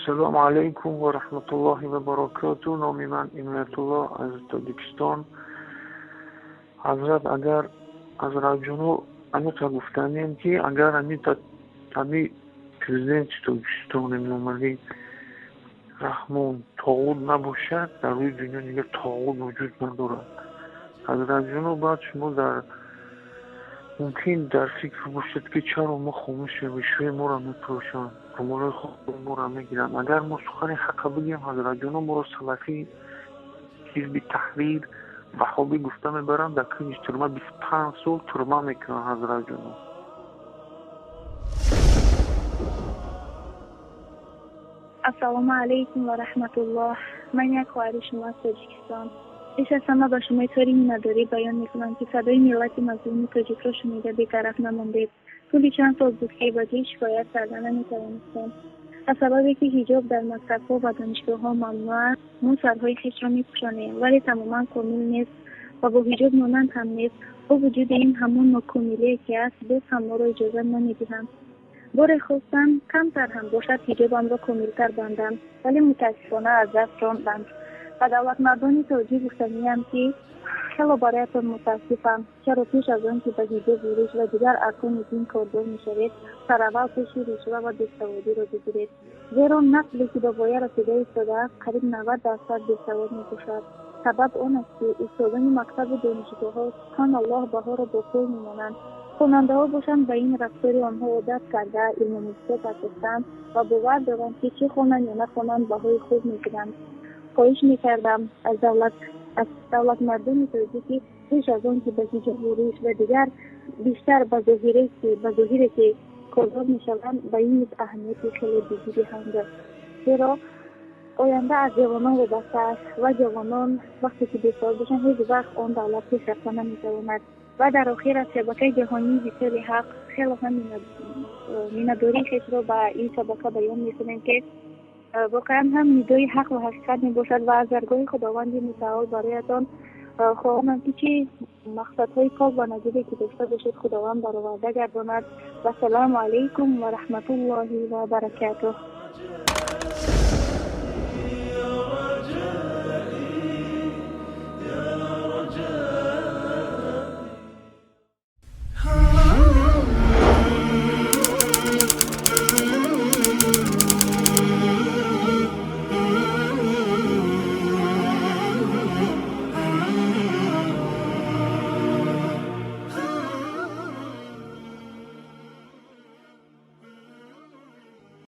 Ассалому алайкум ва раҳматуллоҳи ва баракоту. Номи ман Иноятуллоҳ аз Тоҷикистон. Ҳазрат, агар ҳазратҷоно аниқа гуфтанем, ки агар ами президенти Тоҷикистон Эмомалӣ Раҳмон тоғут набошад, дар рӯи дунё дигар тоғут вуҷуд надорад. Ҳазратҷоно, баъд шумо дар мумкин дар фикр бошед, ки чаро мо хомӯшем, ришваи моро мепӯшанд, румолои хоби моро мегиранд. Агар мо сухани ҳаққа бигӯем, ҳазратҷоно, моро салафӣ, ҳизби таҳрир, ваҳобӣ гуфта мебаранд, дар кунҷи тюрма 25 сол тюрма мекунанд, ҳазратҷоно. Ассалому алайкум ва раҳматуллоҳ. Ман як хоҳари шумо аз Тоҷикистон. Пеш аз ҳама ба шумо изҳори миннатдорӣ баён мекунам, ки садои миллати мазлуми тоҷикро шунида бетараф намондед. Тӯли чанд сол буд, ки ба ҷой шикоят карда наметавонистем. Аз сабабе ки ҳиҷоб дар мактабҳо ва донишгоҳҳо мамнӯъ аст, мо сарҳои хешро мепӯшонем, вале тамоман комил нест ва бо ҳиҷоб монанд ҳам нест. Бо вуҷуди ин ҳамон нокомилие ки аст, боз ҳам моро иҷозат намедиҳанд. Боре хостам камтар ҳам бошад ҳиҷобамро комилтар бандам, вале мутаассифона аз даст ронданд. Ба давлатмардони тоҷик гуфтаниям, ки хело бароятон мутаассифам. Чаро пеш аз он ки ба ҳиҷобу риш ва дигар аркони дин кордор мешавед, сараввал пеши ришва ва бесаводиро бигиред? Зеро насле ки ба воя расида истодааст, қариб 90% бесавод мебошад. Сабаб он аст, ки устодони мактабу донишгоҳҳо, субҳаналлоҳ, баҳоро бо пул мемонанд. Хонандаҳо бошанд, ба ин рафтори онҳо одат карда, илмомӯзиҳо партофтаанд ва бовар доранд, ки чӣ хонанд ё нахонанд, баҳои хуб мегиранд. Хоҳиш мекардам аз давлатмардони тоҷикӣ, пеш аз он ки ба ҳиҷобу риш ва дигар бештар ба зоҳире ки кордор мешаванд, ба ин низ аҳамияти хеле ҷиддӣ диҳанд, зеро оянда аз ҷавонон вобаста аст ва ҷавонон вақте ки бесавод бошанд, ҳеҷ вақт он давлат пеш рафта наметавонад. Ва дар охир аз шабакаи ҷаҳонии Висоли Ҳақ хело ҳам миннатдории хешро ба ин шабака баён мекунем, ки воқеан ҳам нидои ҳақ ва ҳақиқат мебошад. Ва аз даргоҳи Худованди Мутаол бароятон хоҳонам, ки чӣ мақсадҳои пок ва наҷибе ки дошта бошед, Худованд бароварда гардонад. Вассалому алайкум ва раҳматуллоҳи ва баракатуҳ.